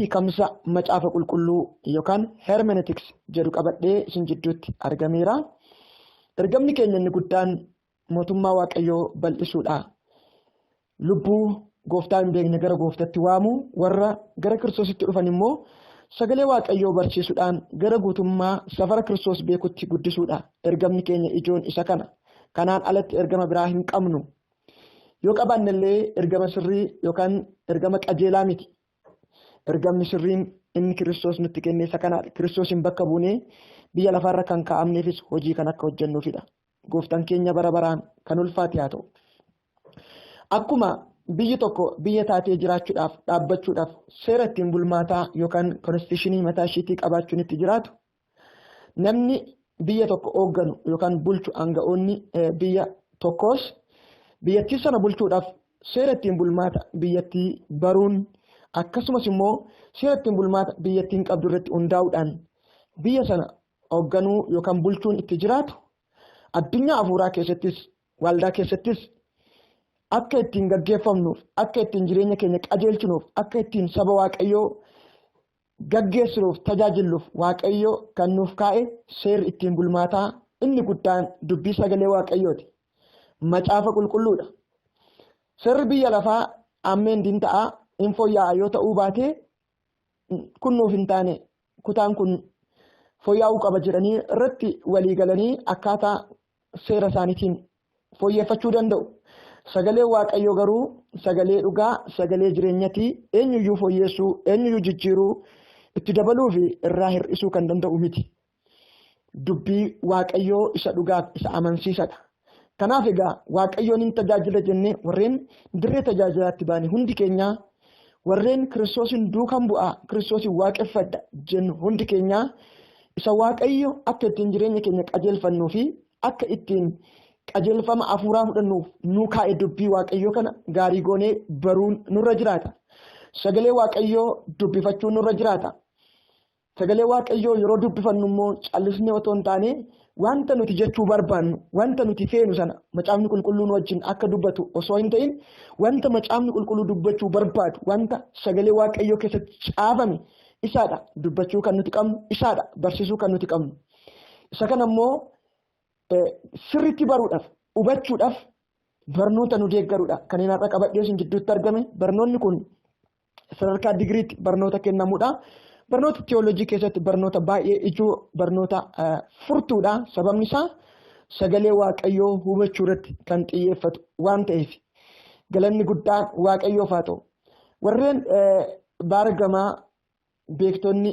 hiikamsa macaafa qulqulluu yookaan hermeneutics jedhu qabadhee isin jidduutti argameera. Ergamni keenya inni guddaan mootummaa Waaqayyoo bal'isuudha. Lubbuu gooftaa hin beekne gara gooftatti waamu, warra gara Kiristoositti dhufan immoo sagalee Waaqayyoo barsiisuudhaan gara guutummaa safara Kiristoos beekutti guddisuudha. Ergamni keenya ijoon isa kana. Kanaan alatti ergama biraa hin qabnu. Yoo qabaannellee ergama sirrii yookaan ergama qajeelaa miti. Ergamni sirriin inni Kiristoos nutti kenne isa kanaadha. Kiristoosiin bakka buunee biyya lafaarra kan kaa'amneefis hojii kan akka hojjennuufidha. Gooftaan keenya bara baraan kan ulfaate haa ta'u. Akkuma biyyi tokko biyya taatee jiraachuudhaaf dhaabbachuudhaaf seera ittiin bulmaataa yookaan konstitushinii mataa isheetii qabaachuun itti jiraatu, namni biyya tokko hoogganu yookaan bulchu aanga'oonni biyya tokkoos biyyattii sana bulchuudhaaf seera ittiin bulmaata biyyattii baruun akkasumas immoo seera ittiin bulmaata biyyattiin qabdu irratti hundaa'uudhaan biyya sana hoogganuu yookaan bulchuun itti jiraatu, addunyaa hafuuraa keessattis waldaa keessattis akka ittiin gaggeeffamnuuf, akka ittiin jireenya keenya qajeelchinuuf, akka ittiin saba Waaqayyoo gaggeessinuuf tajaajilluuf Waaqayyoo kan nuuf kaa'e seerri ittiin bulmaataa inni guddaan dubbii sagalee Waaqayyooti. Macaafa qulqulluudha. Seerri biyya lafaa ammeen diin ta'a hin fooyyaa'a yoo ta'uu baatee kun nuuf hin taane kutaan kun fooyya'uu qaba jedhanii irratti walii galanii akkaataa seera isaaniitiin fooyyeffachuu danda'u. Sagalee Waaqayyoo garuu sagalee dhugaa, sagalee jireenyatii eenyuyyuu fooyyessuu, eenyuyyuu jijjiiruu, itti dabaluu fi irraa hir'isuu kan danda'u miti. Dubbii Waaqayyoo isa dhugaaf isa amansiisadha. Kanaaf egaa Waaqayyoon hin tajaajila jennee warreen dirree tajaajilaatti baane hundi keenyaa, warreen Kiristoosin duukan bu'aa, Kiristoosin waaqeffadha jennu hundi keenyaa isa Waaqayyo akka ittiin jireenya keenya qajeelfannuu fi akka ittiin qajeelfama hafuuraa fudhannuuf nuu kaa'e dubbii Waaqayyoo kana gaarii goonee baruun nurra jiraata. Sagalee Waaqayyoo dubbifachuun nurra jiraata. Sagalee Waaqayyoo yeroo dubbifannu immoo callisnee otoo hin taane wanta nuti jechuu barbaannu, wanta nuti feenu sana macaafni qulqulluun wajjin akka dubbatu osoo hin ta'in wanta macaafni qulqulluu dubbachuu barbaadu, wanta sagalee Waaqayyoo keessatti caafame isaadha dubbachuu kan nuti qabnu, isaadha barsiisuu kan nuti qabnu. Isa kana immoo sirriitti baruudhaaf, hubachuudhaaf barnoota nu deeggaruudha. Kan inni har'a qabadhee isin jidduutti argame barnoonni kun sadarkaa digiriitti barnoota kennamuudha. Barnoota teewolojii keessatti barnoota baay'ee ijoo, barnoota furtuudha. Sababni isaa sagalee Waaqayyoo hubachuu irratti kan xiyyeeffatu waan ta'eef galanni guddaan Waaqayyoof haa ta'u. Warreen baargamaa beektonni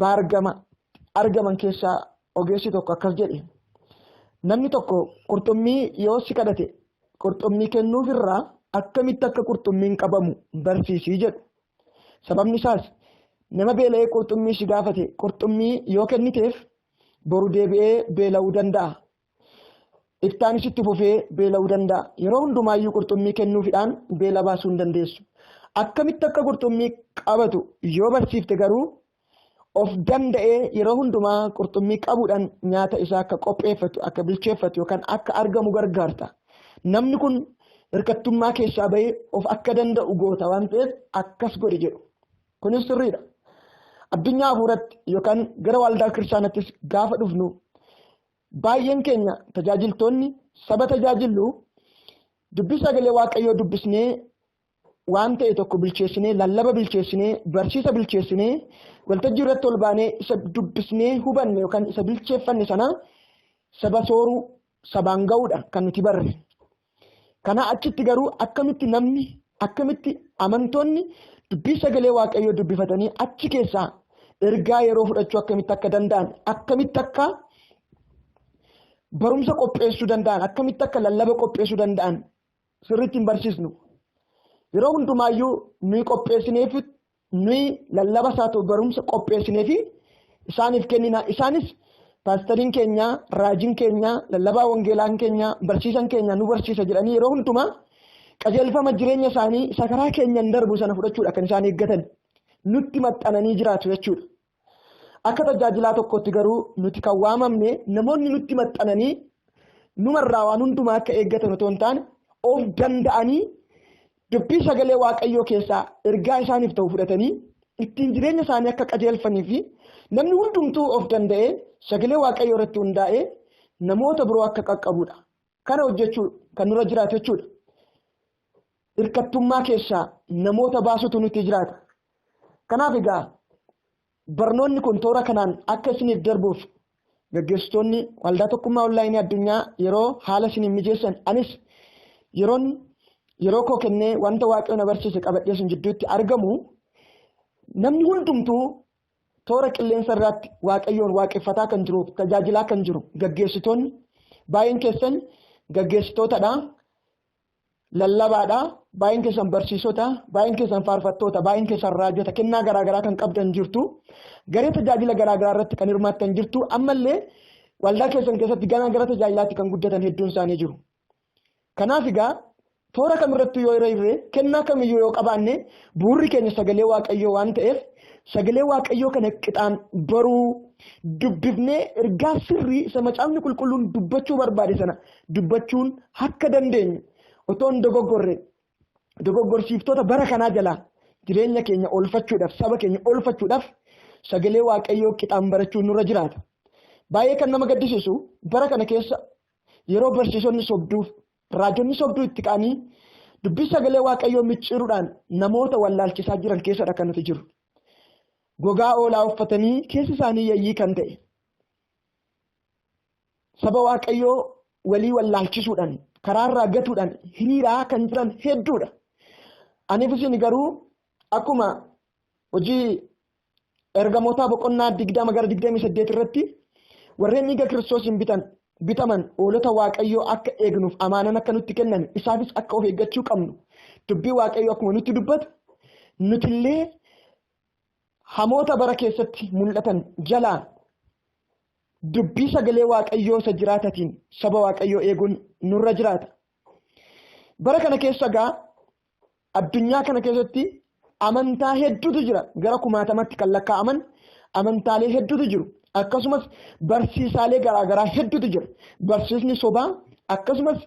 baargama argaman keessaa ogeessi tokko akkas jedhe. Namni tokko qurxummii yoo si kadhate qurxummii kennuufirraa akkamitti akka qurxummiin qabamu barsiisii jedhu. Sababni isaas nama beela'ee qurxummii si gaafate qurxummii yoo kenniteef boru deebi'ee beela'uu danda'a. Iftaanis itti fufee beela'uu danda'a. Yeroo hundumaayyuu qurxummii kennuufidhaan beela baasuu hin dandeessu. Akkamitti akka qurxummii qabatu yoo barsiifte garuu of danda'ee yeroo hundumaa qurxummii qabuudhaan nyaata isaa akka qopheeffatu, akka bilcheeffatu yookaan akka argamu gargaarta. Namni kun hirkattummaa keessaa bahee of akka danda'u goota waan ta'eef akkas godhi jedhu. Kunis sirriidha. Addunyaa hafuuratti yookaan gara waldaa kiristaanattis gaafa dhufnu baay'een keenya tajaajiltoonni saba tajaajillu dubbii sagalee Waaqayyoo dubbisnee waan ta'e tokko bilcheessinee, lallaba bilcheessinee, barsiisa bilcheessinee, waltajjii irratti ol baanee isa dubbisnee hubanne yookaan isa bilcheeffanne sana saba sooruu, sabaan ga'uudha kan nuti barre. Kana achitti garuu akkamitti namni, akkamitti amantoonni dubbii sagalee Waaqayyoo dubbifatanii achi keessaa ergaa yeroo fudhachuu akkamitti akka danda'an, akkamitti akka barumsa qopheessuu danda'an, akkamitti akka lallaba qopheessuu danda'an sirriitti hin barsiisnu. Yeroo hundumaayyuu nuyi qopheessineef, nuyi lallaba isaa ta'u barumsa qopheessineef isaaniif kennina. Isaanis paastariin keenya, raajiin keenya, lallabaa wangeelaan keenya, barsiisan keenya nu barsiisa jedhanii yeroo hundumaa qajeelfama jireenya isaanii isa karaa keenyaan darbu sana fudhachuudha kan isaan eeggatan. Nutti maxxananii jiraatu jechuudha. Akka tajaajilaa tokkotti garuu nuti kan waamamne namoonni nutti maxxananii numarraa waan hundumaa akka eeggatan otoo hin taane of danda'anii Dubbii sagalee Waaqayyoo keessaa ergaa isaaniif ta'u fudhatanii ittiin jireenya isaanii akka qajeelfanii fi namni hundumtuu of danda'ee sagalee Waaqayyoo irratti hundaa'ee namoota biroo akka qaqqabudha. Kana hojjechuu kan nurra jiraatu jechuudha. Hirkattummaa keessaa namoota baasutu nutti jiraata. Kanaaf egaa barnoonni kun toora kanaan akka isiniif darbuuf gaggeessitoonni waldaa tokkummaa onlaayinii addunyaa yeroo haala isiniif mijeessan anis yeroo koo kennee wanta Waaqayyo na barsiise qabadhee isin jidduutti argamu namni hundumtuu toora qilleensa irratti Waaqayyoon waaqeffataa kan jiruuf tajaajilaa kan jiru gaggeessitoonni baay'een keessan gaggeessitootadha, lallabaadha, baay'een keessan barsiisota, baay'een keessan faarfattoota, baay'een keessan raajota kennaa garaagaraa kan qabdan jirtu, garee tajaajila garaagaraa irratti kan hirmaattan jirtu, ammallee waldaa keessan keessatti gara tajaajilaatti kan guddatan hedduun isaanii jiru. Kanaaf egaa toora kamirrattuu yoo irra kennaa kamiyyuu yoo qabaanne bu'uurri keenya sagalee Waaqayyoo waan ta'eef sagalee Waaqayyoo kana qixaan baruu dubbifnee ergaa sirrii isa macaafni qulqulluun dubbachuu barbaade sana dubbachuun akka dandeenyu otoo hin dogoggorre dogoggorsiiftoota bara kanaa jalaa jireenya keenya oolfachuudhaaf saba keenya oolfachuudhaaf sagalee Waaqayyoo qixaan barachuun nurra jiraata. Baay'ee kan nama gaddisiisu bara kana keessa yeroo barsiisonni sobduuf raajonni sobduu itti ka'anii dubbii sagalee Waaqayyoo micciiruudhaan namoota wallaalchisaa jiran keessadha kan nuti jiru. Gogaa oolaa uffatanii keessi isaanii yayyii kan ta'e saba Waaqayyoo walii wallaalchisuudhaan karaarraa gatuudhaan hiriiraa kan jiran hedduudha. Aniif isin garuu akkuma hojii ergamootaa boqonnaa 20 gara 28 irratti warreen dhiiga Kiristoosiin bitaman hoolota Waaqayyoo akka eegnuuf amaanan akka nutti kenname isaafis akka of eeggachuu qabnu dubbii Waaqayyoo akkuma nutti dubbatu nutillee hamoota bara keessatti mul'atan jalaa dubbii sagalee Waaqayyoo isa jiraatatiin saba Waaqayyoo eeguun nurra jiraata. Bara kana keessa egaa addunyaa kana keessatti amantaa hedduutu jira. Gara kumaatamatti kan lakkaa'aman amantaalee hedduutu jiru. Akkasumas barsiisaalee garaagaraa hedduutu jira. Barsiisni sobaa akkasumas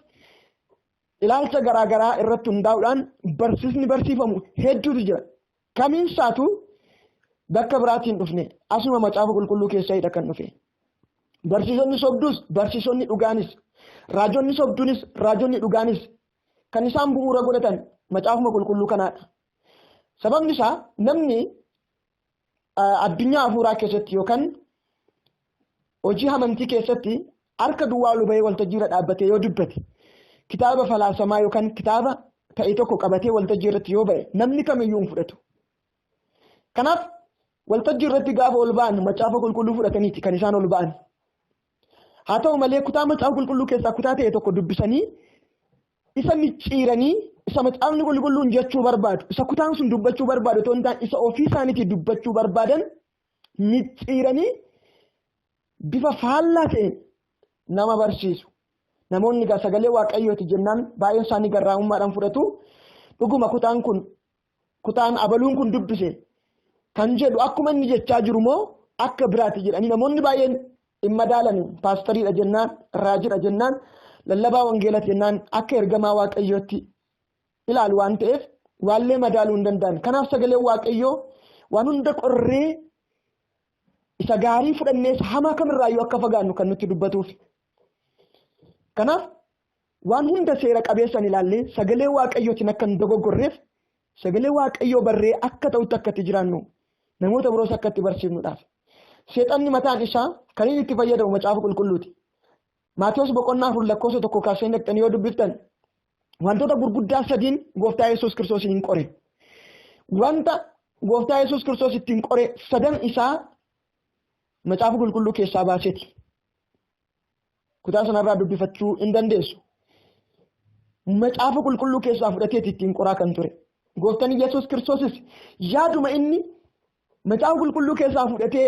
ilaalcha garaagaraa irratti hundaa'uudhaan barsiisni barsiifamu hedduutu jira. Kamiinsaatu bakka biraatiin dhufne asuma macaafa qulqulluu keessaa kan dhufe. Barsiisonni sobduus barsiisonni dhugaanis raajonni sobduunis raajonni dhugaanis kan isaan bu'uura godhatan macaafuma qulqulluu kanaadha. Sababni isaa namni addunyaa hafuuraa keessatti yookaan hojii amantii keessatti harka duwwaa ol bahee waltajjii irra dhaabbatee yoo dubbate kitaaba falaasamaa yookaan kitaaba ta'e tokko qabatee waltajjii irratti yoo ba'e namni kamiyyuu hin fudhatu. Kanaaf waltajjii irratti gaafa ol ba'an macaafa qulqulluu fudhataniiti kan isaan ol ba'an. Haa ta'u malee kutaa macaafa qulqulluu keessaa kutaa ta'e tokko dubbisanii isa micciiranii isa macaafni qulqulluun jechuu barbaadu isa kutaan sun dubbachuu barbaadu otoo hin taane isa ofii isaaniitii dubbachuu barbaadan micciiranii bifa faallaa ta'een nama barsiisu. Namoonni egaa sagalee Waaqayyooti jennaan baay'een isaanii garraamummaadhaan fudhatu. Dhuguma kutaan kun kutaan abaluun kun dubbise kan jedhu akkuma inni jechaa jiru moo akka biraati jedhanii namoonni baay'een hin madaalani. Paastariidha jennaan, raajidha jennaan, lallabaa wangeelati jennaan akka ergamaa Waaqayyootti ilaalu waan ta'eef waallee madaaluu hin danda'an. Kanaaf sagaleen Waaqayyoo waan hunda qorree isa gaarii fudhannee isa hamaa kamirraayyuu akka fagaannu kan nutti dubbatuuf. Kanaaf waan hunda seera qabeessan ilaallee sagalee Waaqayyootiin akka hin dogoggorreef sagalee Waaqayyoo barree akka ta'utti akka itti jiraannu namoota biroos akka itti barsiifnuudhaaf. Seexanni mataan isaa kan inni itti fayyadamu macaafa qulqulluuti. Maatewos boqonnaa 4 lakkoofsa 1 kaasee dhaqxanii yoo dubbiftan wantoota gurguddaa sadiin gooftaa Yesuus Kiristoos hin qore. Wanta gooftaa Yesuus Kiristoos ittiin qore sadan isaa macaafa qulqulluu keessaa baaseeti. Kutaa sanarraa dubbifachuu hin dandeessu. Macaafa qulqulluu keessaa fudhateeti ittiin qoraa kan ture. Gooftaan Yesuus Kiristoosis yaaduma inni macaafa qulqulluu keessaa fudhatee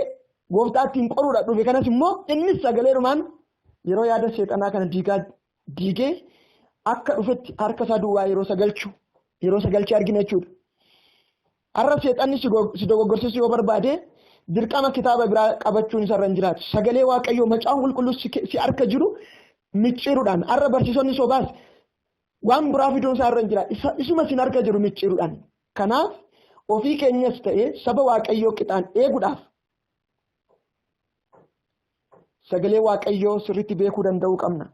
gooftaa ittiin qoruudha dhufe kanas immoo innis sagaleedhumaan yeroo yaada seexanaa kana diigee akka dhufetti harka isaa duwwaa yeroo sagalchee argina jechuudha. Har'a seexanni si dogoggorsiisuu yoo barbaade dirqama kitaaba biraa qabachuun isarra hin jiraatu. Sagalee Waaqayyoo macaafa qulqulluu si harka jiru micciiruudhaan har'a barsiisonni sobaas Waan biraa fiduun isaa irra hin jira. Isuma isin harka jiru micciiruudhaan. Kanaaf ofii keenyas ta'ee saba Waaqayyoo qixaan eeguudhaaf sagalee Waaqayyoo sirriitti beekuu danda'uu qabna.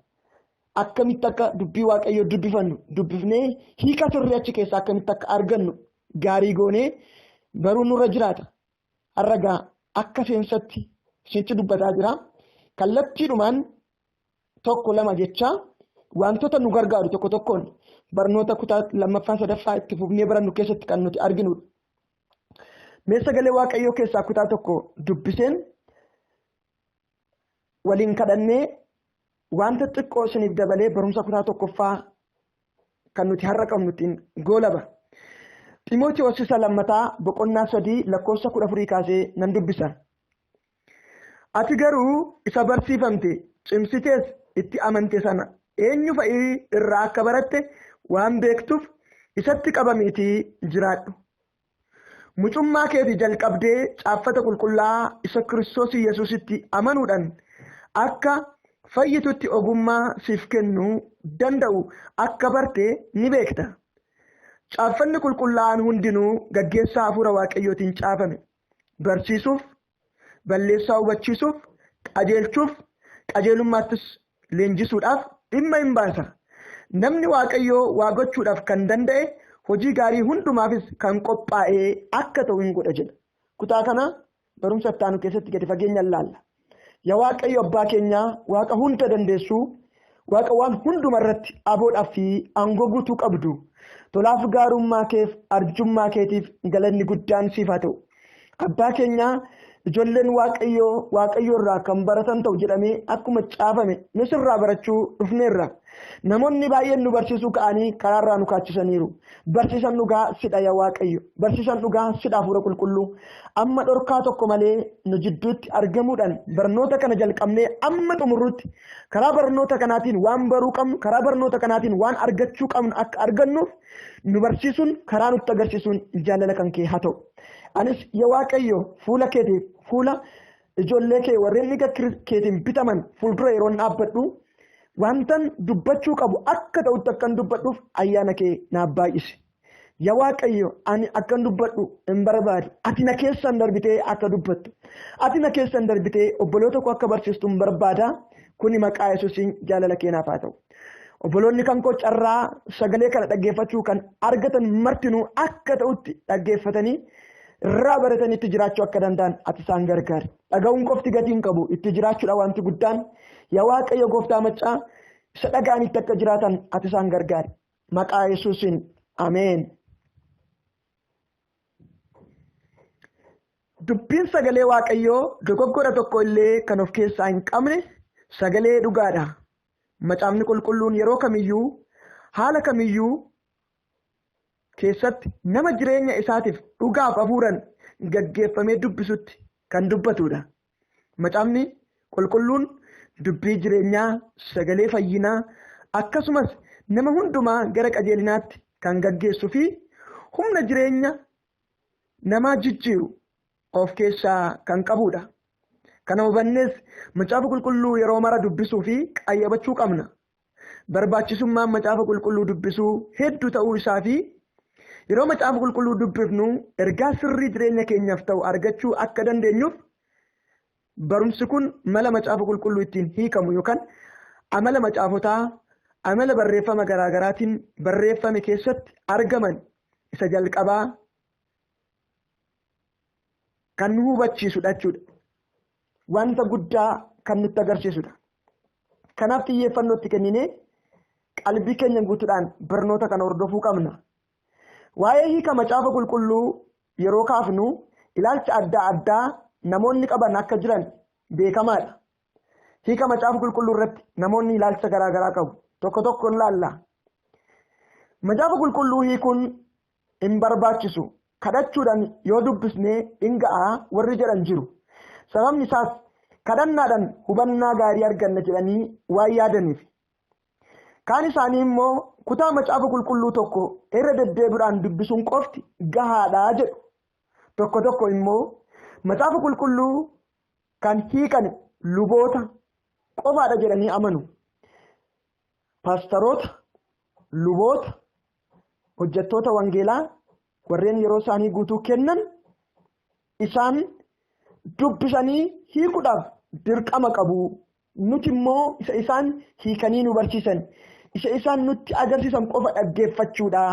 Akkamitti akka dubbii Waaqayyoo dubbifannu dubbifnee hiika sirrii achi keessaa akkamitti akka argannu gaarii goonee baruun nurra jiraata. Har'a gaa akka seensatti isinitti dubbataa jira. Kallattiidhumaan 1 2 jecha wantoota nu gargaaru tokko tokkoon barnoota kutaa 2ffaa 3ffaa itti fufnee barannu keessatti kan nuti arginudha. Mee sagalee Waaqayyoo keessaa kutaa tokko dubbiseen waliin kadhannee wanta xiqqoo isiniif dabalee barumsa kutaa 1ffaa kan nuti har'a qabnu ittiin goolaba. Ximootiyoos isa lammataa boqonnaa 3 lakkoofsa 14 kaasee nan dubbisa. Ati garuu isa barsiifamte cimsitees itti amante sana eenyu fa'ii irraa akka baratte waan beektuuf isatti qabamiitii jiraadhu. Mucummaa keetii jalqabdee caaffata qulqullaa'aa isa Kiristoos Yesuusitti amanuudhaan akka fayyitutti ogummaa siif kennuu danda'u akka barte ni beekta. Caaffanni qulqullaa'aan hundinuu gaggeessaa hafuura Waaqayyootiin caafame. Barsiisuuf, balleessaa hubachiisuuf, qajeelchuuf, qajeelummaattis leenjisuudhaaf dhimma hin baasa. Namni Waaqayyoo waa gochuudhaaf kan danda'e hojii gaarii hundumaafis kan qophaa'ee akka ta'u hin godha jedha. Kutaa kana barumsa itti aanu keessatti gadi fageenyaan laalla. Yaa Waaqayyo abbaa keenyaa, Waaqa hunda dandeessu, Waaqa waan hunduma irratti aboodhaa fi aangoo guutuu qabdu, tolaaf gaarummaa keef arjummaa keetiif galanni guddaan siif haa ta'u. Abbaa keenyaa, ijoolleen Waaqayyoo Waaqayyoo irraa kan baratan ta'u jedhamee akkuma caafame nus irraa barachuu dhufneerra. Namoonni baay'een nu barsiisuu ka'anii karaarraa nu kaachisaniiru. Barsiisan dhugaa sidha yaa Waaqayyo. Barsiisan dhugaa sidha hafuura qulqulluu. Amma dhorkaa tokko malee nu jidduutti argamuudhaan barnoota kana jalqabnee amma xumurrutti karaa barnoota kanaatiin waan baruu qabnu, karaa barnoota kanaatiin waan argachuu qabnu akka argannuuf nu barsiisuun karaa nutti agarsiisuun jaalala kan kee haa ta'u. Anis yaa Waaqayyo fuula keetiif fuula ijoollee kee warreen dhiiga keetiin bitaman fuuldura yeroon dhaabbadhu wantan dubbachuu qabu akka ta'utti akkan dubbadhuuf ayyaana kee naaf baay'isi. Yaa Waaqayyo ani akkan dubbadhu hin barbaadu. Ati na keessan darbitee akka dubbattu. Ati na keessan darbitee obboloota koo akka barsiistu hin barbaada. Kuni maqaa Yesuusiin jaalala kee naaf haa ta'u. Obboloonni kan koo carraa sagalee kana dhaggeeffachuu kan argatan martinuu akka ta'utti dhaggeeffatanii irraa baratanii itti jiraachuu akka danda'an ati isaan gargaari. Dhaga'uun qofti gatii hin qabu. Itti jiraachuudha wanti guddaan. Yaa Waaqayyo gooftaa maccaa isa dhaga'anitti akka jiraatan ati isaan gargaari. Maqaa Yesuusiin ameen. Dubbiin sagalee Waaqayyoo dogoggora tokko illee kan of keessaa hin qabne sagalee dhugaadha. Macaafni qulqulluun yeroo kamiyyuu haala kamiyyuu keessatti nama jireenya isaatiif dhugaaf hafuuran gaggeeffamee dubbisutti kan dubbatudha. Macaafni qulqulluun dubbii jireenyaa, sagalee fayyinaa akkasumas nama hundumaa gara qajeelinaatti kan gaggeessuu fi humna jireenya namaa jijjiiru of keessaa kan qabudha. Kana hubannees macaafa qulqulluu yeroo mara dubbisuu fi qayyabachuu qabna. Barbaachisummaan macaafa qulqulluu dubbisuu hedduu ta'uu isaa fi yeroo macaafa qulqulluu dubbifnu ergaa sirrii jireenya keenyaaf ta'u argachuu akka dandeenyuuf barumsi kun mala macaafa qulqulluu ittiin hiikamu yookaan amala macaafotaa amala barreeffama garaagaraatiin barreeffame keessatti argaman isa jalqabaa kan nu hubachiisudha jechuudha. Wanta guddaa kan nutti agarsiisudha. Kanaaf xiyyeeffannoo itti kenninee qalbii keenya guutuudhaan barnoota kana hordofuu qabna. Waa'ee hiika macaafa qulqulluu yeroo kaafnu ilaalcha adda addaa namoonni qaban akka jiran beekamaadha. Hiika macaafa qulqulluu irratti namoonni ilaalcha garaagaraa qabu. Tokko tokko ni laalla. Macaafa qulqulluu hiikuun hin barbaachisu. Kadhachuudhaan yoo dubbisnee hin ga'a warri jedhan jiru. Sababni isaas kadhannaadhaan hubannaa gaarii arganna jedhanii waan yaadaniif. Kaan isaanii immoo kutaa macaafa qulqulluu tokko irra deddeebiidhaan dubbisuun qofti gahaadha jedhu. Tokko tokko immoo macaafa qulqulluu kan hiikan luboota qofaadha jedhanii amanu. Paastaroota, Luboota, hojjettoota wangeelaa warreen yeroo isaanii guutuu kennan isaan dubbisanii hiikuudhaaf dirqama qabu. Nuti immoo isa isaan hiikanii nu barsiisan, isa isaan nutti agarsiisan qofa dhaggeeffachuudha.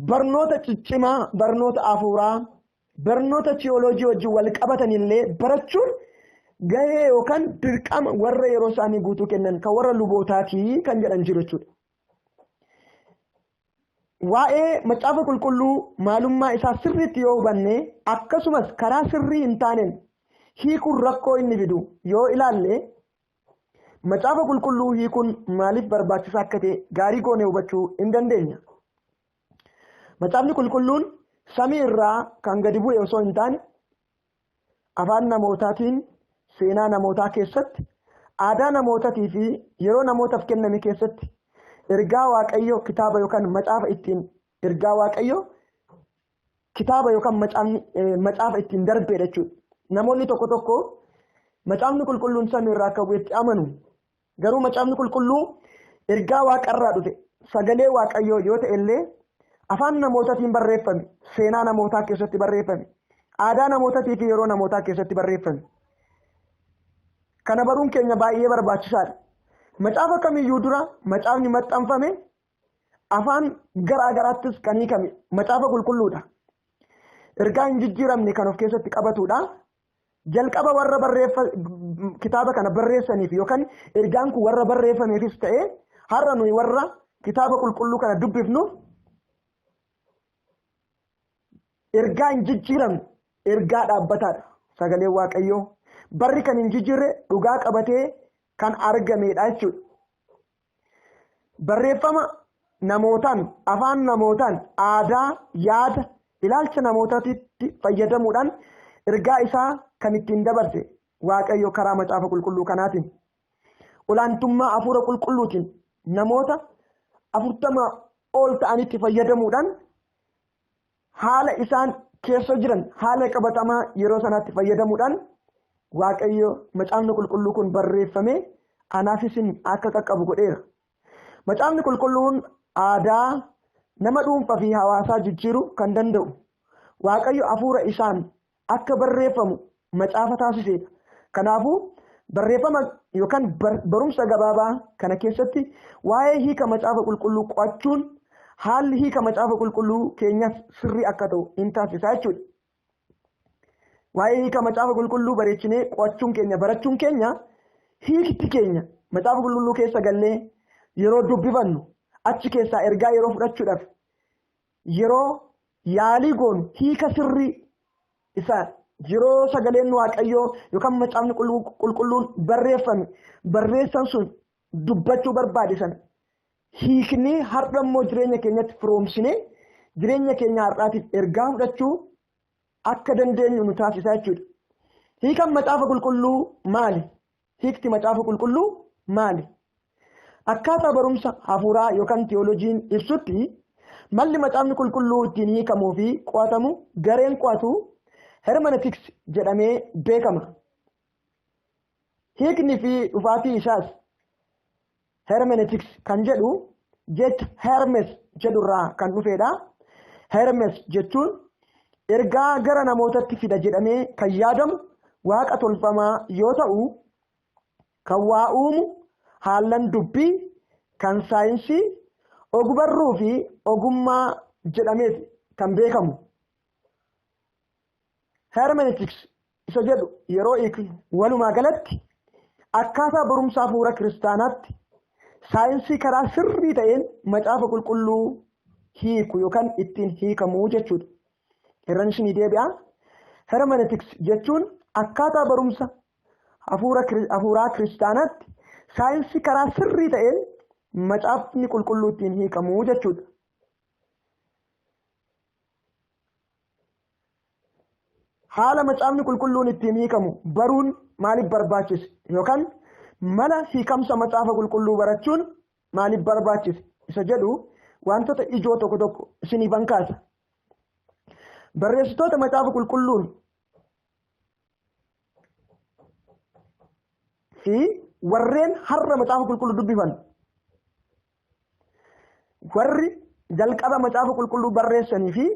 Barnoota ciccimaa, barnoota hafuuraa, barnoota tiyooloojii wajjin wal qabatan illee barachuun gahee yookaan dirqama warra yeroo isaanii guutuu kennan kan warra lubootaatii kan jedhan jiru jechuudha. Waa'ee macaafa qulqulluu maalummaa isaa sirriitti yoo hubanne akkasumas karaa sirrii hin taaneen hiikuun rakkoo inni fidu yoo ilaalle macaafa qulqulluu hiikuun maaliif barbaachisaa akka ta'e gaarii goonee hubachuu hin dandeenya. Macaafni qulqulluun samii irraa kan gadi bu'e osoo hin taane afaan namootaatiin seenaa namootaa keessatti aadaa namootaatii fi yeroo namootaaf kenname keessatti ergaa Waaqayyoo kitaaba yookaan macaafa ittiin ergaa Waaqayyoo kitaaba yookaan macaafa ittiin darbedha jechuudha. Namoonni tokko tokko macaafni qulqulluun samii irraa akka bu'etti amanu. Garuu macaafni qulqulluu ergaa waaqarraa dhufe sagalee Waaqayyoo yoo ta'e illee afaan namootaatiin barreeffame, seenaa namootaa keessatti barreeffame, aadaa namootaatii fi yeroo namootaa keessatti barreeffame. Kana baruun keenya baay'ee barbaachisaadha. Macaafa kamiyyuu dura macaafni maxxanfame afaan garaa garaattis kan hiikame macaafa qulqulluudha. Ergaa hin jijjiiramne kan of keessatti qabatudha. Jalqaba warra kitaaba kana barreessaniif yookaan ergaan kun warra barreeffameefis ta'e har'a nuyi warra kitaaba qulqulluu kana dubbifnuuf ergaa hin jijjiiramne ergaa dhaabbataadha. Sagaleen Waaqayyoo barri kan hin jijjiirre dhugaa qabatee kan argamedha jechuudha. Barreeffama namootaan, afaan namootaan, aadaa, yaada, ilaalcha namootaatti fayyadamuudhaan ergaa isaa kan ittiin dabarse Waaqayyo karaa macaafa qulqulluu kanaatiin. Olaantummaa hafuura qulqulluutiin namoota 40 ol ta'anitti fayyadamuudhaan haala isaan keessa jiran haala qabatamaa yeroo sanaatti fayyadamuudhaan Waaqayyo macaafni qulqulluu kun barreeffame anaaf isin akka qaqqabu godheera. Macaafni qulqulluun aadaa nama dhuunfaa fi hawaasaa jijjiiruu kan danda'u Waaqayyo hafuura isaan akka barreeffamu macaafa taasisedha. Kanaafuu barreeffama yookaan barumsa gabaabaa kana keessatti waa'ee hiika macaafa qulqulluu qo'achuun haalli hiika macaafa qulqulluu keenyas sirrii akka ta'u hin taasisaa jechuudha. Waa'ee hiika macaafa qulqulluu bareechinee qo'achuun keenya barachuun keenya hiikti keenya macaafa qulqulluu keessa gallee yeroo dubbifannu achi keessaa ergaa yeroo fudhachuudhaaf yeroo yaalii goonu hiika sirrii isaa yeroo sagaleen Waaqayyoo yookaan macaafni qulqulluun barreeffame barreessan sun dubbachuu barbaade sana hiiknee har'a immoo jireenya keenyatti firoomsinee jireenya keenya har'aatiif ergaa fudhachuu akka dandeenyu nu taasisaa jechuudha. Hiikan macaafa qulqulluu maali? Hiikti macaafa qulqulluu maali? Akkaataa barumsa hafuuraa yookaan tiyooloojiin ibsutti malli macaafni qulqulluu ittiin hiikamuu fi qo'atamu gareen qo'atu hermenetiks jedhamee beekama. Hiikni fi dhufaatii isaas hermenetiks kan jedhu jecha Hermes jedhurraa kan dhufedha. Hermes jechuun ergaa gara namootatti fida jedhamee kan yaadamu waaqa tolfamaa yoo ta'u kan waa uumu haallan dubbii kan saayinsii ogbarruu fi ogummaa jedhameet kan beekamu. Hermenetiks isa jedhu yeroo hiiknu walumaa galatti akkaataa barumsa hafuura kiristaanaatti saayinsii karaa sirrii ta'een macaafa qulqulluu hiiku yookaan ittiin hiikamu jechuudha. Herran isinii deebi'a. Hermenetiks jechuun akkaataa barumsa hafuuraa kiristaanaatti saayinsii karaa sirrii ta'een macaafni qulqulluu ittiin hiikamu jechuudha. Haala macaafni qulqulluun ittiin hiikamu baruun maaliif barbaachise yookaan mala hiikamsa macaafa qulqulluu barachuun maaliif barbaachise isa jedhu wantoota ijoo tokko tokko isiniifan kaasa. Barreessitoota macaafa qulqulluun fi warreen har'a macaafa qulqulluu dubbifan Warri jalqaba macaafa qulqulluu barreessanii fi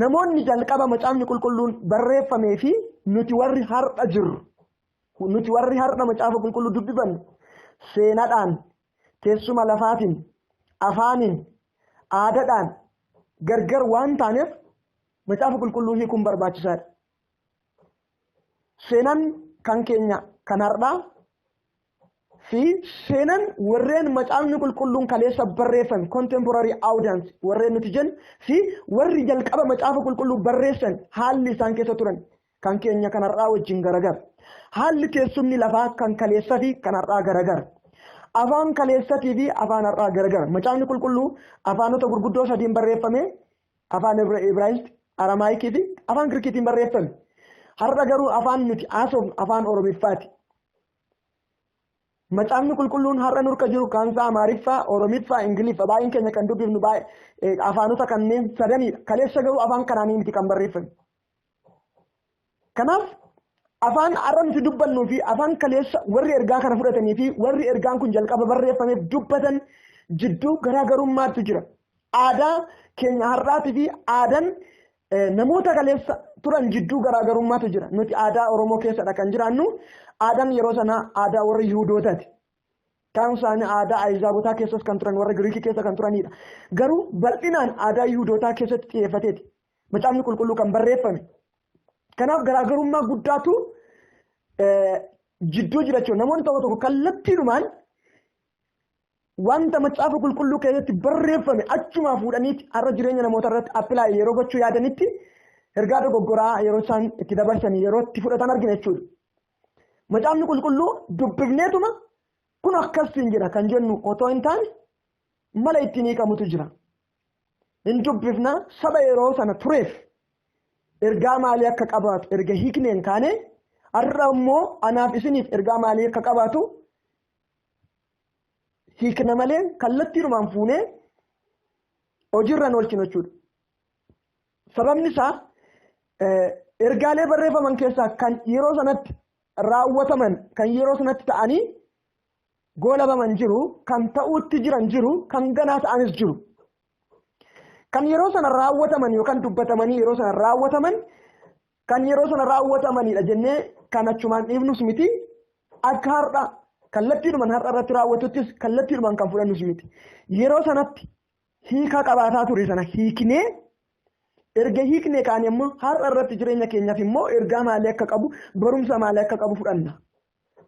namoonni jalqaba macaafni qulqulluun barreeffamee fi nuti warri har'a jirru, nuti warri har'a macaafa qulqulluu dubbifannu seenaadhaan, teessuma lafaatiin, afaaniin, aadaadhaan gargar waan taaneef macaafa qulqulluu hiikuun barbaachisaadha. Seenaan kan keenya kan har'aa fi seenaan warreen macaafni qulqulluun kaleessa barreeffame contemporary audience warreen nuti jennu fi warri jalqaba macaafa qulqulluu barreessan haalli isaan keessa turan kan keenya kan har'aa wajjin garagara. Haalli teessumni lafaa kan kaleessaa fi kan har'aa garagara. Afaan kaleessatii fi afaan har'aa garagara. Macaafni qulqulluu afaanota gurguddoo sadiin barreeffame, afaan Ibraayisxi, Aramaayikii fi afaan Giriikiitiin barreeffame. Har'a garuu afaan nuti haasofnu afaan Oromiffaati. Macaafni qulqulluun har'a nurka jiru kan isaa Amaariffaa, Oromiffaa, Ingiliffa baay'een keenya kan dubbifnu afaanota kanneen sadanidha. Kaleessa garuu afaan kanaanii miti kan barreeffame. Kanaaf afaan har'a nuti dubbannuu fi afaan kaleessa warri ergaa kana fudhatanii fi warri ergaan kun jalqaba barreeffameef dubbatan jidduu garaagarummaatu jira. Aadaa keenya har'aatii fi aadaan namoota kaleessa turan jidduu garaagarummaatu jira. Nuti aadaa Oromoo keessadha kan jiraannu. Aadaan yeroo sanaa aadaa warra Yihuudootaati. Kaan isaanii aadaa Ayizaabotaa keessas kan turan, warra Giriikii keessa kan turanidha. Garuu bal'inaan aadaa Yihuudootaa keessatti xiyyeeffateeti macaafni qulqulluu kan barreeffame. Kanaaf garaagarummaa guddaatu jidduu jira jechuudha. Namoonni tokko tokko kallattiinumaan wanta macaafa qulqulluu keessatti barreeffame achumaa fuudhaniiti har'a jireenya namoota irratti apply yeroo gochuu yaadanitti ergaa dogoggoraa yeroo isaan itti dabarsanii yeroo itti fudhatan argina jechuudha. Macaafni qulqulluu dubbifneetuma kun akkasiin jira kan jennu otoo hin taane mala ittiin hiikamutu jira. Hin dubbifna saba yeroo sana tureef ergaa maalii akka qabaatu erga hiikneen kaane har'a immoo anaaf isiniif ergaa maalii akka qabaatu hiikna malee kallattiinumaan fuunee hojiirra oolchinu jechuudha. Sababni isaa ergaalee barreeffaman keessaa kan yeroo sanatti raawwataman, kan yeroo sanatti ta'anii goolabaman jiru, kan ta'uutti jiran jiru, kan ganaa ta'anis jiru. Kan yeroo sana raawwataman yookaan dubbatamanii yeroo sana raawwataman kan yeroo sana raawwatamanidha jennee kan achumaan dhiifnus miti. Akka har'a kallattiidhumaan har'a irratti raawwatuttis kallattiidhumaan kan fudhannus miti. Yeroo sanatti hiika qabaataa ture sana hiiknee erga hiiknee kaan immoo har'a irratti jireenya keenyaaf immoo ergaa maalii akka qabu, barumsa maalii akka qabu fudhanna.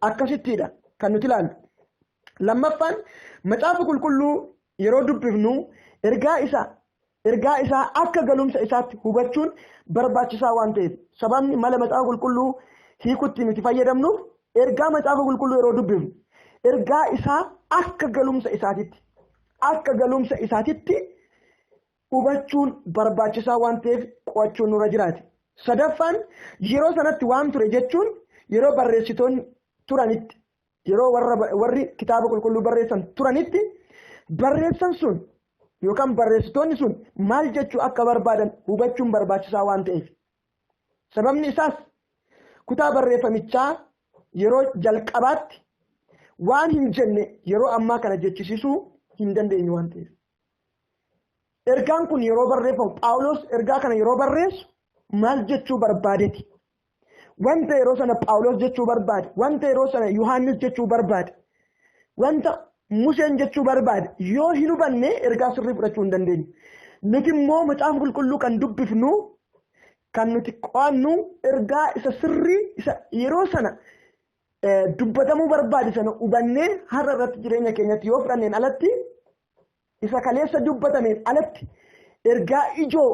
Akkasittiidha kan nuti ilaallu. Lammaffaan macaafa qulqulluu yeroo dubbifnu ergaa isaa akka galumsa isaatti hubachuun barbaachisaa waan ta'eef sababni mala macaafa qulqulluu hiikutti nuti fayyadamnuuf ergaa macaafa qulqulluu yeroo dubbifnu ergaa isaa akka galumsa isaatitti hubachuun barbaachisaa waan ta'eef qo'achuun nurra jiraate. Sadaffaan yeroo sanatti waan ture jechuun yeroo barreessitoonni turanitti, yeroo warri kitaaba qulqulluu barreessan turanitti barreessan sun yookaan barreessitoonni sun maal jechuu akka barbaadan hubachuun barbaachisaa waan ta'eef. Sababni isaas kutaa barreeffamichaa yeroo jalqabaatti waan hin jenne yeroo ammaa kana jechisiisuu hin dandeenyu waan ta'eef. Ergaan kun yeroo barreeffamu Phaawulos ergaa kana yeroo barreessu maal jechuu barbaadeeti? Wanta yeroo sana Phaawulos jechuu barbaade, wanta yeroo sana Yohaannis jechuu barbaade, wanta Museen jechuu barbaade yoo hin hubanne ergaa sirrii fudhachuu hin dandeenyu. Nuti immoo macaafa qulqulluu kan dubbifnu, kan nuti qo'annu ergaa isa sirrii isa yeroo sana dubbatamuu barbaade sana hubannee har'a irratti jireenya keenyatti yoo fudhanneen alatti isa kaleessa dubbatameen alatti ergaa ijoo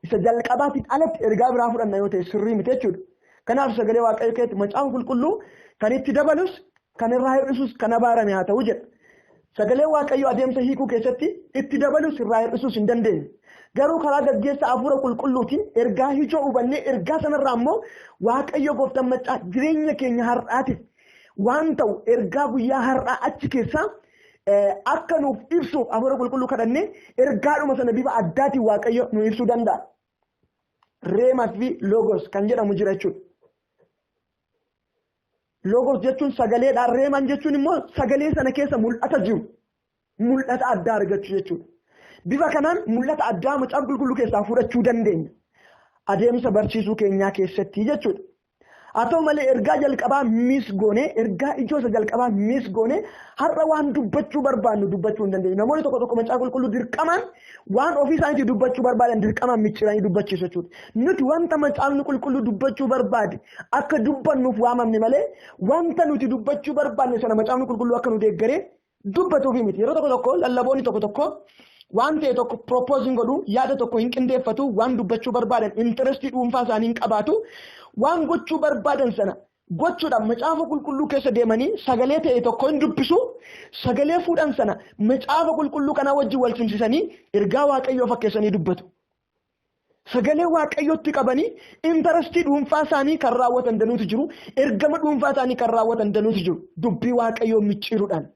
isa jalqabaatiin alatti ergaa biraa fudhanna yoo ta'e sirrii miti jechuudha. Kanaaf sagalee Waaqayyoo keessatti macaafa qulqulluu kan itti dabalus kan irraa hir'isus kan abaarame haa ta'u jedha. Sagalee Waaqayyoo adeemsa hiikuu keessatti itti dabalus irraa hir'isuus hin dandeenye. Garuu karaa gaggeessa hafuura qulqulluutiin ergaa ijoo hubannee ergaa sanarraa immoo Waaqayyo gooftaan maccaa jireenya keenya har'aatiif waan ta'u ergaa guyyaa har'aa achi keessaa akka nuuf ibsuuf hafuura qulqulluu kadhannee ergaadhuma sana bifa addaatiin Waaqayyo nu ibsuu danda'a. Reemaa fi Logos kan jedhamu jira jechuudha. Logos jechuun sagaleedha. Reemaan jechuun immoo sagalee sana keessa mul'ata jiru. Mul'ata addaa argachuu jechuudha. Bifa kanaan mul'ata addaa macaafa qulqulluu keessaa fudhachuu dandeenya. Adeemsa barsiisuu keenyaa keessatti jechuudha. Haa ta'u malee ergaa jalqabaa miis goonee, ergaa ijoo isa jalqabaa miis goonee har'a waan dubbachuu barbaannu dubbachuu hin dandeenyu. Namoonni tokko tokko macaafa qulqulluu dirqamaan waan ofii isaaniitii dubbachuu barbaadan dirqamaan micciiranii dubbachiisu jechuudha. Nuti wanta macaafni qulqulluu dubbachuu barbaade akka dubbannuuf waamamne malee wanta nuti dubbachuu barbaanne sana macaafni qulqulluu akka nu deeggaree dubbatuufi miti. Yeroo tokko tokko lallaboonni tokko tokko waan ta'e tokko propooziin godhu, yaada tokko hin qindeeffatu, waan dubbachuu barbaadan intarestii dhuunfaa isaanii hin qabaatu, waan gochuu barbaadan sana gochuudhaaf macaafa qulqulluu keessa deemanii sagalee ta'e tokko hin dubbisu, sagalee fuudhan sana macaafa qulqulluu kanaa wajjin wal simsiisanii ergaa waaqayyoo fakkeessanii dubbatu. Sagalee waaqayyootti qabanii intarestii dhuunfaa isaanii kan raawwatan danuutu jiru, ergama dhuunfaa isaanii kan raawwatan danuutu jiru, dubbii waaqayyoo micciiruudhaan.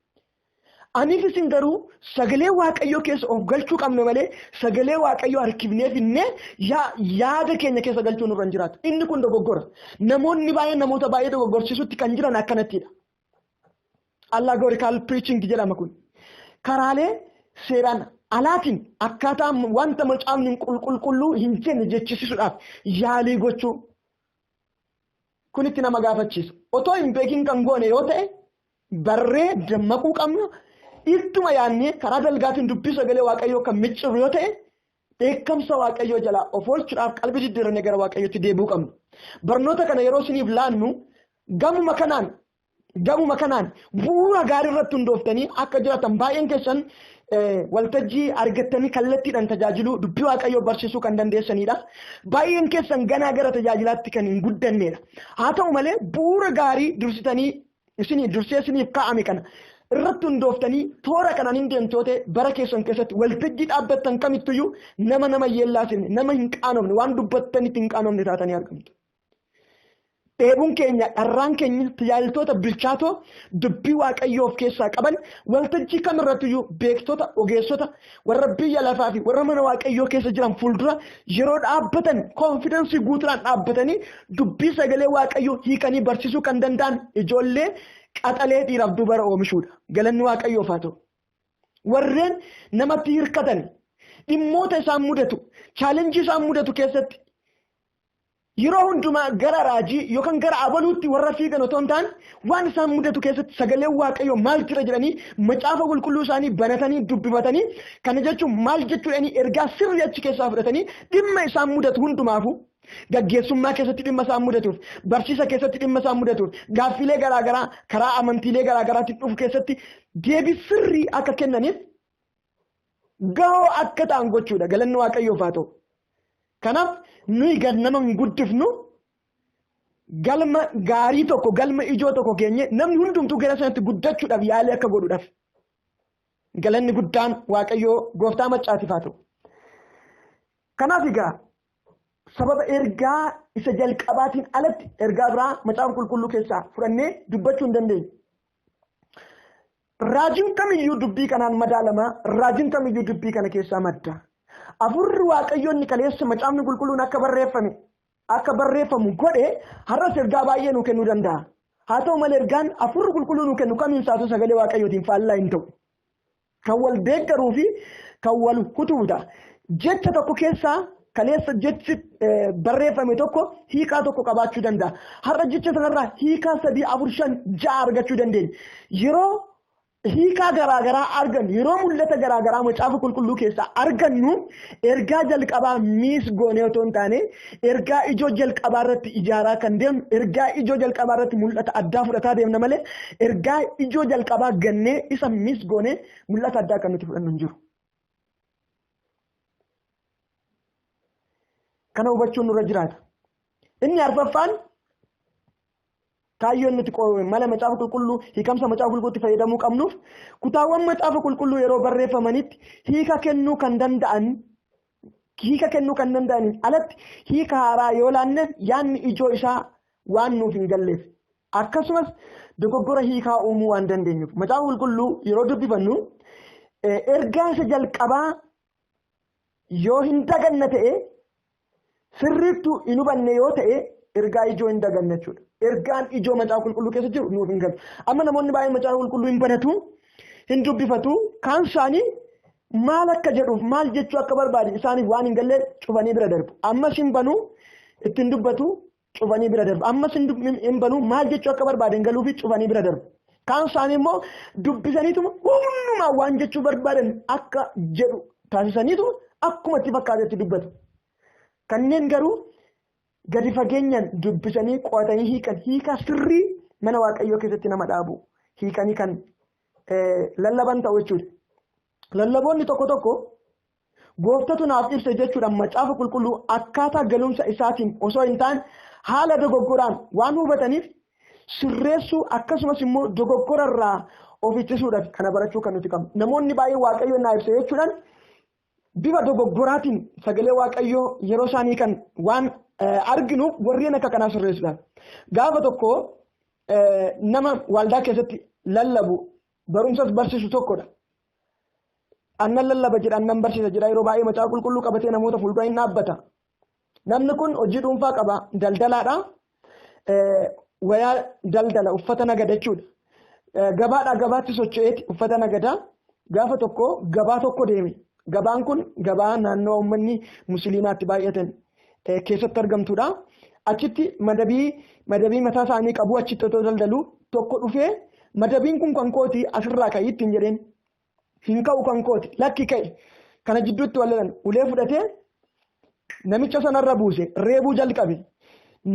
Aniif isin garuu sagalee waaqayyoo keessa of galchuu qabna malee sagalee waaqayyoo harkifnee finnee yaada keenya keessa galchuu nurra hin jiraatu. Inni kun dogoggora. Namoonni baay'een namoota baay'ee dogoggorsiisutti kan jiran akkanattidha. Allegorical preaching jedhama kun. Karaalee seeraan alaatiin akkaataa wanta macaafni qulqulluu hin jenne jechisiisuudhaaf yaalii gochuu. Kun itti nama gaafachiisa. Otoo hin beekin kan goone yoo ta'e barree dammaquu qabna. Ittuma yaadnee karaa dalgaatiin dubbii sagalee waaqayyoo kan micciru yoo ta'e dheekkamsa waaqayyoo jalaa of oolchuudhaaf qalbii jijjiirannee gara waaqayyootti deebi'uu qabna. Barnoota kana yeroo isiniif laannu gamuma kanaan bu'uura gaarii irratti hundooftanii akka jiraatan baay'een keessan waltajjii argattanii kallattiidhaan tajaajiluu dubbii waaqayyoo barsiisuu kan dandeessanidha. Baay'een keessan ganaa gara tajaajilaatti kan hin guddannedha. Haa ta'u malee bu'uura gaarii dursitanii isinii dursee isiniif kaa'ame kana irratti hundooftanii toora kanaan hin deemtoota bara keessan keessatti waltajjii dhaabbattan kamittuyyuu nama yeellaasifne, nama hin qaanofne, waan dubbattanitti hin qaanofne taatanii argamtu. Dheebuun keenya, dharraan keenya tajaajiltoota bilchaatoo dubbii waaqayyoo of keessaa qaban waltajjii kamirrattiyyuu beektota, ogeessota warra biyya lafaa fi warra mana waaqayyoo keessa jiran fuuldura yeroo dhaabbatan koonfidensii guutuudhaan dhaabbatanii dubbii sagalee waaqayyoo hiikanii barsiisuu kan danda'an ijoollee qaxalee dhiiraaf dubara oomishuudha. Galanni waaqayyoof haa ta'u. Warreen namatti hirkatan dhimmoota isaan mudatu, chaalenjii isaan mudatu keessatti yeroo hundumaa gara raajii yookaan gara abaluutti warra fiigan otoo hin taane waan isaan mudatu keessatti sagaleen waaqayyoo maal jira jedhanii macaafa qulqulluu isaanii banatanii dubbifatanii kana jechuun maal jechuudhaanii ergaa sirrii achi keessaa fudhatanii dhimma isaan mudatu hundumaafuu gaggeessummaa keessatti dhimma isaan mudatuuf, barsiisa keessatti dhimma isaan mudatuuf, gaaffiilee garaagaraa karaa amantiilee garaagaraatti dhufu keessatti deebii sirrii akka kennaniif gahoo akka ta'an gochuudha. Galanni waaqayyoof haa ta'u. Kanaaf nuyi nama hin guddifnu, galma gaarii tokko, galma ijoo tokko keenye namni hundumtuu gara sanatti guddachuudhaaf yaalii akka godhuudhaaf. Galanni guddaan waaqayyoo gooftaa maccaatiif haa ta'u. Kanaaf egaa sababa ergaa isa jalqabaatiin alatti ergaa biraa macaafa qulqulluu keessaa fudhannee dubbachuu hin dandeenyu. Raajiin kamiyyuu dubbii kanaan madaalama, raajiin kamiyyuu dubbii kana keessaa madda. Afurri waaqayyoonni kaleessa macaafni qulqulluun akka barreeffamu godhe har'as ergaa baay'ee nuu kennuu danda'a. Haa ta'u malee ergaan afurri qulqulluu nuu kennu kamiin isaatu sagalee waaqayyootiin faallaa hin ta'u. Kan wal deeggaruu fi kan wal hutuudha. Jecha tokko keessaa kaleessa jechi barreeffame tokko hiikaa tokko qabaachuu danda'a. Har'a jecha sanarraa hiikaa 3, 4, 5, 6 argachuu dandeenya. Yeroo hiikaa garaagaraa argannu, yeroo mul'ata garaagaraa macaafa qulqulluu keessaa argannu ergaa jalqabaa miis goonee otoo hin taane ergaa ijoo jalqabaa irratti ijaaraa kan deemnu, ergaa ijoo jalqabaa irratti mul'ata addaa fudhataa deemna malee ergaa ijoo jalqabaa gannee isa miis goonee mul'ata addaa kan nuti fudhannu hin jiru. Kana hubachuun nurra jiraata. Inni arfaffaan kaayyoon nuti mala macaafa qulqulluu hiikamsa macaafa qulqulluutti fayyadamuu qabnuuf kutaawwan macaafa qulqulluu yeroo barreeffamanitti hiika kennuu kan danda'an, hiika kennuu kan danda'aniin alatti hiika haaraa yoo laanneef yaadni ijoo isaa waan nuuf hin galleef akkasumas dogoggora hiikaa uumuu waan dandeenyuuf macaafa qulqulluu yeroo dubbifannu ergaa isa jalqabaa yoo hin daganne ta'e sirriittuu hin hubanne yoo ta'e ergaa ijoo hin daganne jechuudha. Ergaan ijoo macaafa qulqulluu keessa jiru nuuf hin galu. Amma namoonni baay'een macaafa qulqulluu hin banatu. hin dubbifatu, kaan isaanii maal akka jedhuuf maal jechuu akka barbaade isaaniif waan hin galle cufanii bira darbu. Ammas hin banuu, ittiin dubbatu, cufanii bira darbu. Ammas hin banuu, maal jechuu akka barbaade hin galuufi cufanii bira darbu. Kaan isaanii immoo dubbisaniituma humnumaa waan jechuu barbaadan akka jedhu taasisaniituma akkuma itti fakkaatetti dubbatu. Kanneen garuu gadi fageenyaan dubbisanii qo'atanii hiikan, hiikaa sirrii mana Waaqayyoo keessatti nama dhaabu hiikanii kan lallaban ta'u jechuudha. Lallaboonni tokko tokko gooftatu naaf ibsa jechuudhaan macaafa qulqulluu akkaataa galumsa isaatiin osoo hin taane haala dogoggoraan waan hubataniif sirreessuu akkasumas immoo dogoggorarraa of ittisuudhaaf kana barachuu kan nuti qabnu. Namoonni baay'ee Waaqayyo naa ibsa jechuudhaan bifa dogoggoraatiin sagalee Waaqayyoo yeroo isaanii kan waan arginuuf warreen akka kanaa sirreessuudhaaf. Gaafa tokko nama waldaa keessatti lallabu barumsas barsiisu tokkodha. Annan lallaba jedha, annan barsiisa jedha, yeroo baay'ee macaafa qulqulluu qabatee namoota fuuldura hin dhaabbata. Namni kun hojii dhuunfaa qaba, daldalaadha. Wayaa daldala, uffata nagada jechuudha. Gabaadhaa gabaatti socho'eeti uffata nagada. Gaafa tokko gabaa tokko deeme. Gabaan kun gabaa naannoo uummanni musliimaatti baay'atan keessatti argamtudha. Achitti madabii mataa isaanii qabu achitti otoo daldalu tokko dhufee madabiin kun kan kooti asirraa ka'ii ittiin jedheen. Hin ka'u kan kooti, lakki ka'e. Kana jidduutti wal lolan, ulee fudhatee namicha sanarra buuse, reebuu jalqabe.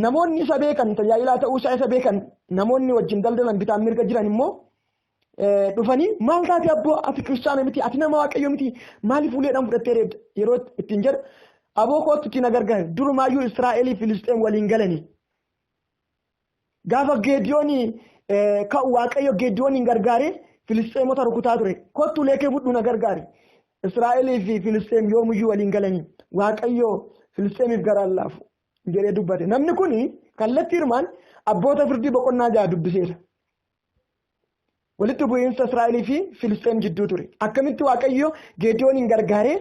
Namoonni isa beekan, tajaajilaa ta'uu isaa isa beekan, namoonni wajjin daldalan bitaan mirga jiran immoo dhufanii maal taate abboo, ati kiristaana miti, ati nama Waaqayyo miti, maaliif uleedhaan fudhattee reebda yeroo ittiin jedhu, aboo kootu itti na gargaare, durumaayyuu Israa'elii Filisxeen waliin galanii. Gaafa Geediyoonii ka'u Waaqayyo Geediyooniin gargaaree Filisxeemota rukutaa ture. Kottu ulee kee fudhu na gargaare. Israa'elii fi Filisxeem yoomiyyuu waliin galanii, Waaqayyo Filisxeemiif garaan laafu jedhee dubbate. Namni kun kallattii hirmaan abboota firdii boqonnaa 6 dubbiseera. Walitti bu'iinsa Israa'elii fi Filisxeem jidduu ture. Akkamitti Waaqayyo Geediyooniin gargaaree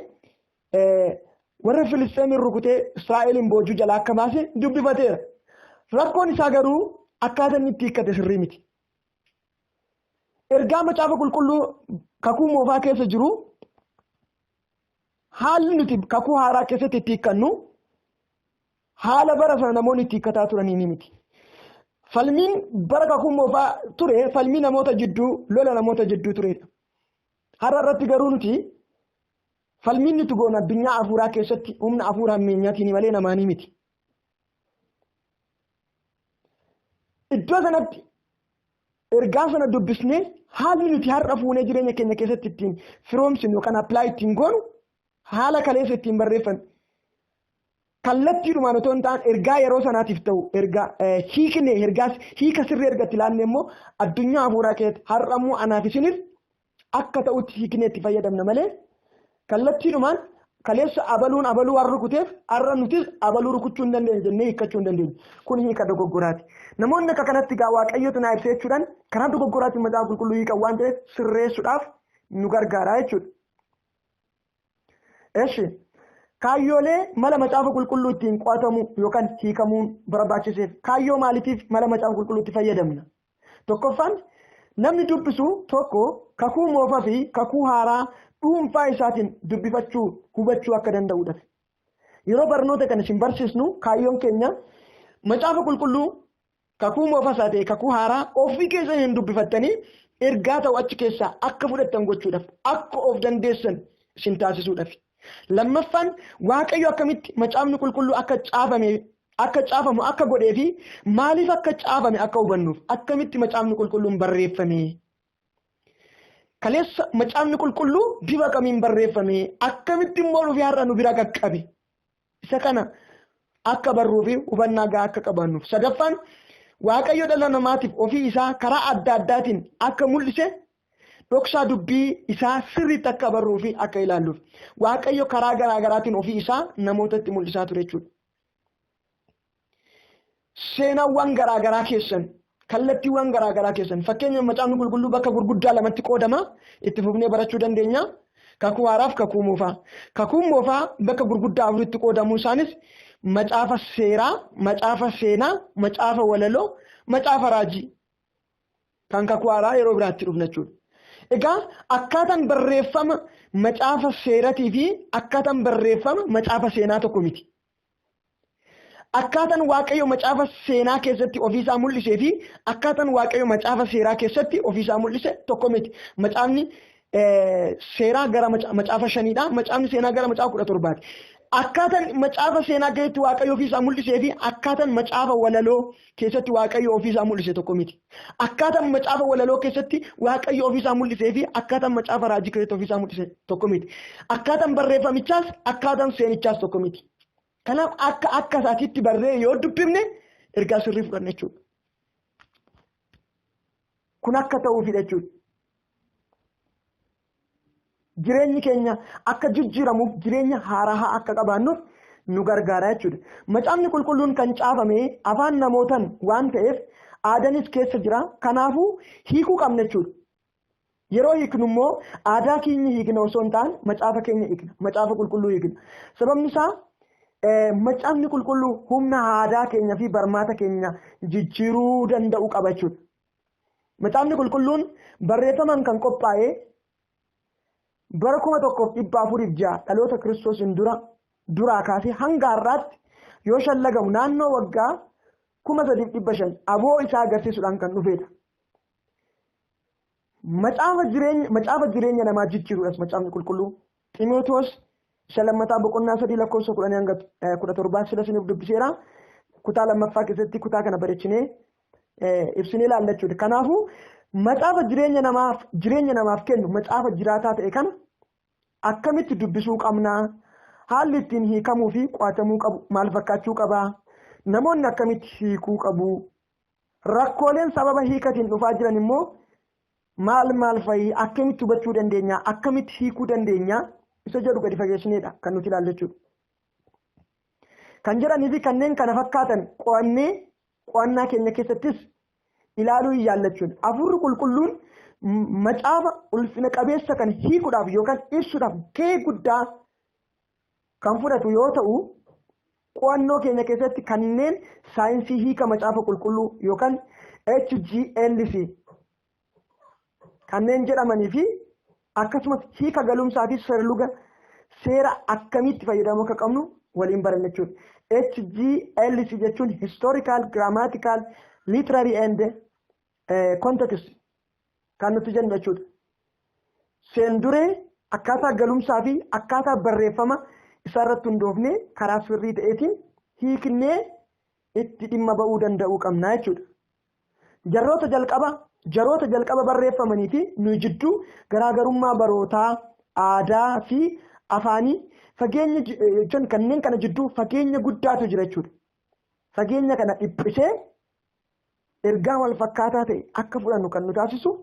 warra Filisxeemiin rukutee Israa'eliin boojuu jalaa akka baase dubbifateera. Rakkoon isaa garuu akkaataa inni itti hiikkate sirrii miti. Ergaa macaafa qulqulluu kakuu moofaa keessa jiru haalli nuti kakuu haaraa keessatti itti hiikkannu haala bara sana namoonni itti hiikkataa turanii ni miti. Falmiin bara kakuu moofaa ture falmii namoota jidduu, lola namoota jidduu turedha. Har'a irratti garuu nuti falmiin nuti goonu addunyaa hafuuraa keessatti humna hafuura hammeenyaatiin malee namaanii miti. Iddoo sanatti ergaa sana dubbisnee haalli nuti har'a fuunee jireenya keenya keessatti ittiin firoomsinu yookaan appilaayi ittiin goonu haala kaleessa ittiin barreeffame. Kallattiidhumaan otoo hin taane ergaa yeroo sanaatiif ta'u ergaa hiikne, ergaa hiika sirrii erga itti ilaanne immoo addunyaa hafuuraa keessatti har'a immoo anaaf isiniif akka ta'utti hiiknee itti fayyadamna malee kallattiidhumaan kaleessa abaluun abaluu waan rukuteef har'a nutis abaluu rukuchuu hin dandeenye jennee hiikkachuu hin dandeenye. Kun hiika dogoggoraati. Namoonni akka kanatti gaa Waaqayyotu naa ibsa jechuudhaan karaa dogoggoraatiin macaafa qulqulluu hiikan waan ta'eef sirreessuudhaaf nu gargaara jechuudha. Eshi kaayyoolee mala macaafa qulqulluu ittiin qo'atamu yookaan hiikamuun barbaachiseef kaayyoo maaliitiif mala macaafa qulqulluu itti fayyadamna? Tokkoffaan namni dubbisu tokko kakuu moofaa fi kakuu haaraa dhuunfaa isaatiin dubbifachuu hubachuu akka danda'uudha. Yeroo barnoota kana isin barsiisnu kaayyoon keenya macaafa qulqulluu kakuu moofaa isaa ta'e kakuu haaraa ofii keessan hin dubbifattanii ergaa ta'u achi keessaa akka fudhattan gochuudhaaf akka of dandeessan isin taasisuudhaaf. Lammaffaan Waaqayyo akkamitti macaafni qulqulluu akka caafame, akka caafamu akka godhee fi maaliif akka caafame akka hubannuuf akkamitti macaafni qulqulluun barreeffame? Kaleessa macaafni qulqulluu bifa kamiin barreeffame? Akkamitti immoo dhufee har'a nu bira qaqqabe? Isa kana akka barruu fi hubannaa gahaa akka qabaannuuf. Sadaffaan Waaqayyo dhala namaatiif ofii isaa karaa adda addaatiin akka mul'ise dhoksaa dubbii isaa sirriitti akka barruu fi akka ilaalluuf. Waaqayyo karaa garaa garaatiin ofii isaa namootatti mul'isaa ture jechuudha. Seenaawwan garaa garaa keessan, kallattiiwwan garaa garaa keessan, fakkeenya macaafni qulqulluu bakka gurguddaa lamatti qoodama, itti fufnee barachuu dandeenya. Kakuu haaraaf kakuu moofaa. Kakuun moofaa bakka gurguddaa afuritti qoodamuu isaanis macaafa seeraa, macaafa seenaa, macaafa walaloo, macaafa raajii. Kan kakuu haaraa yeroo biraatti dhufna jechuudha. Egaa akkaataan barreeffama macaafa seeratii fi akkaataan barreeffama macaafa seenaa tokko miti. Akkaataan Waaqayyo macaafa seenaa keessatti ofiisaa mul'isee fi akkaataan Waaqayyo macaafa seeraa keessatti ofiisaa mul'ise tokko miti. Macaafni seeraa gara macaafa 5dha. Macaafni seenaa gara macaafa 17ti. Akkaataan macaafa seenaa keessatti Waaqayyo ofiisaa mul'isee fi akkaataan macaafa walaloo keessatti Waaqayyo ofiisaa mul'ise tokko miti. Akkaataan macaafa walaloo keessatti Waaqayyo ofiisaa mul'isee fi akkaataan macaafa raajii keessatti ofiisaa mul'ise tokko miti. Akkaataan barreeffamichaas akkaataan seenichaas tokko miti. Kanaaf akka isaatiitti barree yoo dubbifne ergaa sirrii fudhanna jechuudha. Kun akka ta'uufidha jechuudha. Jireenyi keenya akka jijjiiramuuf jireenya haaraa akka qabaannuuf nu gargaara jechuudha. Macaafni qulqulluun kan caafame afaan namootaan waan ta'eef aadaanis keessa jira. Kanaafuu hiikuu qabna jechuudha. Yeroo hiiknu immoo aadaa keenya hiikna osoo hin taane macaafa keenya hiikna. Macaafa qulqulluu hiikna. Sababni isaa macaafni qulqulluu humna aadaa keenya fi barmaata keenya jijjiiruu danda'u qaba jechuudha. Macaafni qulqulluun barreeffamaan kan qophaa'e bara 1406 dhaloota Kiristoosiin duraa kaasee hanga har'aatti yoo shallagamu naannoo waggaa 3500 aboo isaa agarsiisuudhaan kan dhufedha. Macaafa jireenya namaa jijjiiruudhas macaafni qulqulluu. Ximootoos isa lammataa boqonnaa 3 lakkoofsa 10 hanga 17 sila isiniif dubbiseera. Kutaa lammaffaa keessatti kutaa kana bareechinee ibsinee ilaalla jechuudha. Kanaafuu macaafa jireenya namaaf kennu macaafa jiraataa ta'e kana akkamitti dubbisuu qabnaa? Haalli ittiin hiikamuu fi qo'atamuu qabu maal fakkaachuu qabaa? Namoonni akkamitti hiikuu qabu? Rakkooleen sababa hiikatiin dhufaa jiran immoo maal maal fa'i? Akkamitti hubachuu dandeenya? Akkamitti hiikuu dandeenya? Isa jedhu gadi fageessineedha kan nuti ilaallu jechuudha. Kan jedhanii fi kanneen kana fakkaatan qo'annee qo'annaa keenya keessattis ilaaluu hin yaallachuudha. Hafuurri qulqulluun macaafa ulfina qabeessa kan hiikuudhaaf yookaan ibsuudhaaf gahee guddaa kan fudhatu yoo ta'u, qo'annoo keenya keessatti kanneen saayinsii hiika macaafa qulqulluu yookaan HGLC kanneen jedhamanii fi akkasumas hiika galumsaa fi seerluga seera akkamitti fayyadamuu akka qabnu waliin baranna jechuudha. HGLC jechuun Historical, Grammatical, Literary and Context kan nuti jennu jechuudha. Seenduree akkaataa galumsaa fi akkaataa barreeffama isaarratti hundoofnee karaa sirrii ta'eetiin hiiknee itti dhimma ba'uu danda'uu qabna jechuudha. Jaroota jalqaba barreeffamanii fi nuyi jidduu garaagarummaa barootaa, aadaa fi afaanii fageenya jechuun kanneen kana jidduu fageenya guddaatu jira jechuudha. Fageenya kana dhiphisee ergaa wal fakkaataa ta'e akka fudhannu kan nu taasisu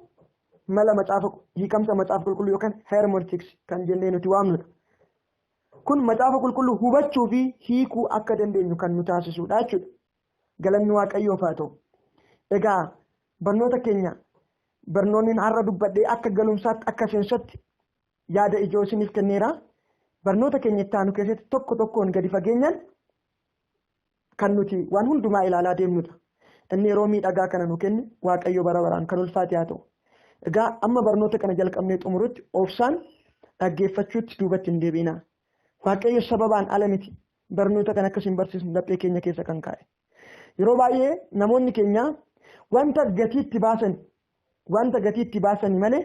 mala macaafa hiikamsa macaafa qulqulluu yookaan hermeneutics kan jennee nuti waamnudha. Kun macaafa qulqulluu hubachuu fi hiikuu akka dandeenyu kan nu taasisudha jechuudha. Galanni Waaqayyoof haa ta'u. Egaa barnoota keenya barnoonni har'a dubbadhee akka galumsaatti akka seensatti yaada ijoo isiniif kenneera. Barnoota keenya itti aanu keessatti tokko tokkoon gadi fageenyaan kan nuti waan hundumaa ilaalaa deemnudha. Inni yeroo miidhagaa kana nu kenne Waaqayyo bara baraan kan ulfaate haa ta'u. Egaa amma barnoota kana jalqabnee xumurutti obsaan dhaggeeffachuutti duubatti hin deebiinaa. Waaqayyo sababaan ala miti barnoota kana akkasiin barsiisnu laphee keenya keessa kan kaa'e. Yeroo baay'ee namoonni keenya wanta gatii itti baasan malee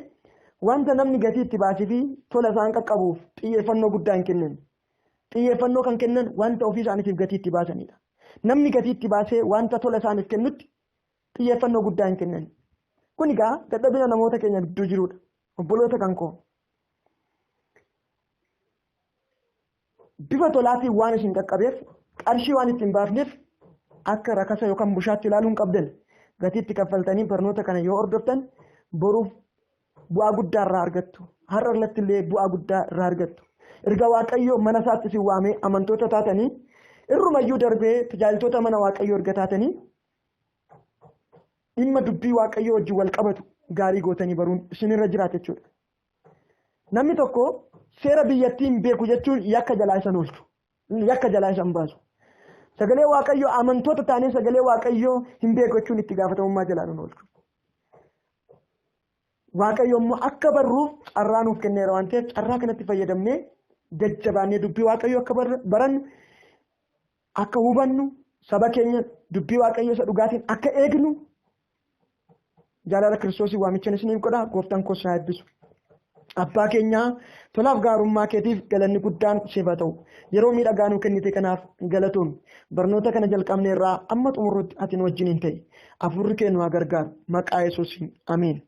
wanta namni gatii itti baasee fi tola isaan qaqqabuuf xiyyeeffannoo guddaa hin kennan. Xiyyeeffannoo kan kennan wanta ofii isaaniitiif gatii itti baasanidha. Namni gatii itti baasee wanta tola isaaniif kennutti xiyyeeffannoo guddaa hin kennan. Kun egaa dadhabina namoota keenya gidduu jirudha. Obboloota kan koo. Bifa tolaatiin waan isin qaqqabeef qarshii waan ittiin baafneef akka rakasa yookaan bushaatti ilaaluu hin qabdan. Gatii itti kaffaltanii barnoota kana yoo hordoftan boruuf bu'aa guddaa irraa argattu. Har'a irratti illee bu'aa guddaa irraa argattu. Erga Waaqayyoo mana isaatti isin waamee amantoota taatanii irrumayyuu darbee tajaajiltoota mana Waaqayyoo erga taatanii dhimma dubbii Waaqayyoo wajjin wal qabatu gaarii gootanii baruun isinirra jiraata jechuudha. Namni tokko seera biyyattii hin beeku jechuun yakka jalaa isan oolchu. Yakka jalaa isan baasu. Sagalee Waaqayyoo amantoota taanee sagalee Waaqayyoo hin beeku jechuun itti gaafatamummaa jalaa nu oolchu. Waaqayyo immoo akka barruuf carraa nuuf kenneera waan ta'eef carraa kanatti fayyadamnee jajjabaannee dubbii Waaqayyoo akka barannu, akka hubannu, saba keenya dubbii Waaqayyoo isa dhugaatiin akka eegnu jaalala Kiristoosii waamicha isiniif godha. Gooftaan koo haa eebbisu. Abbaa keenyaa, tolaaf gaarummaa keetiif galanni guddaan siif haa ta'u. Yeroo miidhagaa nuu kennite kanaaf galatoom. Barnoota kana jalqabne irraa amma xumurrutti ati nu wajjin hin ta'e. Hafuurri kee nu haa gargaaru. Maqaa Yesuusiin, ameen.